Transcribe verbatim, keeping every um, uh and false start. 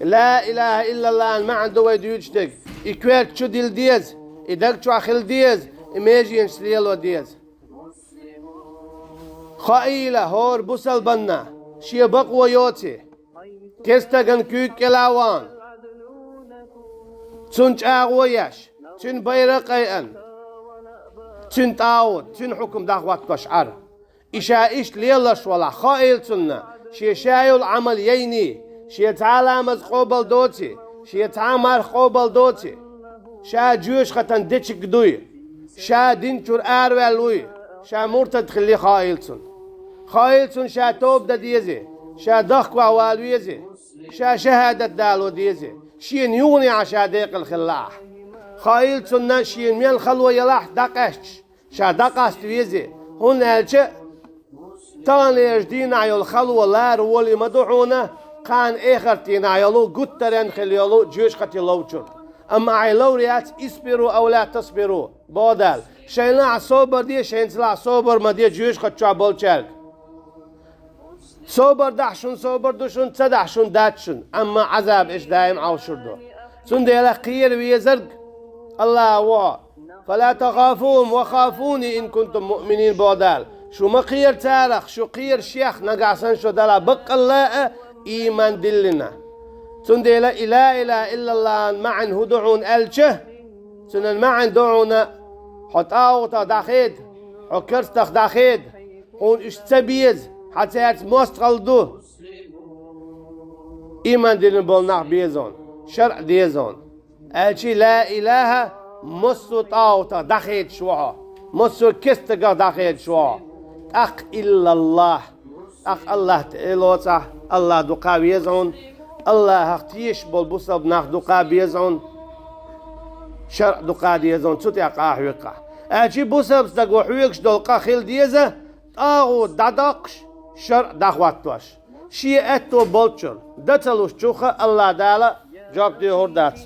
Ла илаха иллаллахӀан маӀан ду вай дуьйцуш дерг. И коьрта чу дилла деза, и даг чохь хила деза, и меженаш лело деза. Хаийла хӀора бусалбанна, шен бакъо йоций, керстаган куьйга кӀела а вахана, цунна чӀагӀо еш, цуьнан байракх а айъана, цуьнан тӀагӀут, цуьнан хьукам дӀахӀоттош Ӏар. И ша иштта лелош валахь, хаийла цунна, шен ша йолу Ӏамал яйний, шен цхьа а ламаз къобал доций, шен цхьа а марха къобал доций, ша жоьжахатан дечиг дуй, ша дин чуьра араваьлла вуй, ша муртад хилли хаийла цунна. Хаийла цунна ша тоба дан дезий, ша дохко вала везий, ша шахӀадат дало дезий, шена юханехьа ша декъала хилла ахь. Хаийла цунна шена мел хало ялахь дӀакъаьсташ, ша дӀакъаста везий, хӀунда аьлча таханлерчу дийнахь йолу хало лара волий ма ду хьуна, кхана эхартан дийнахь йолу гуттаренна хила йолу жоьжахати ловчуьра. Амма ахь ловр яц, исбиру ау ла тасбиру, боху Дала. Шайна лаахь собар де, шайна ца лаахь собар ма де жоьжахати чохь болчаьрга. Собар дахь шуна, собар ду шуна, ца дахь шуна, дац шуна, амма Ӏазаб иштта даим Ӏовшур ду. Цундела кхера везарг АллахӀ ву. «Фала тахафухум ва хафуни ин кунтум муъминин», боху Дала. Шу ма кхера царах, шу кхера шех, нагахь санна шу Далла баккъалла а ийман диллина. Цундела и ла илаха иллаллахӀан маьӀна хӀун ду хьуна аьлча, цуьнан маьӀна ду хьуна: хьо тӀагӀутах дӀахеда, хьо керстах дӀахеда, хьуна уьш ца беза, хьан цаьрца мостагӀалла ду. Ийман диллина болу нах беза хьуна, шарӀ деза хьуна. Аьлчи ла илаха, массо а тӀагӀутах дӀахедаш ву хьо, массо а керстагах дӀахедаш ву хьо. ТӀаккха иллаллахӀ, тӀаккха АллахӀ тӀе лоцахь, АллахӀ дукха веза хьуна, АллахӀах тешаш болу бусалба нах дукха беза хьуна, шарӀ дукха деза хьуна, цу тӀехь къа а хьоьгахь. Аьлчи бусалба стага хьоьгуш долу къа хила деза, тӀагӀут дӀадоккхуш, шарӀ дӀахӀоттош. Шен аьтто болччуьра, дан ца луш чухха АллахӀ Дала жоп доьхур дац.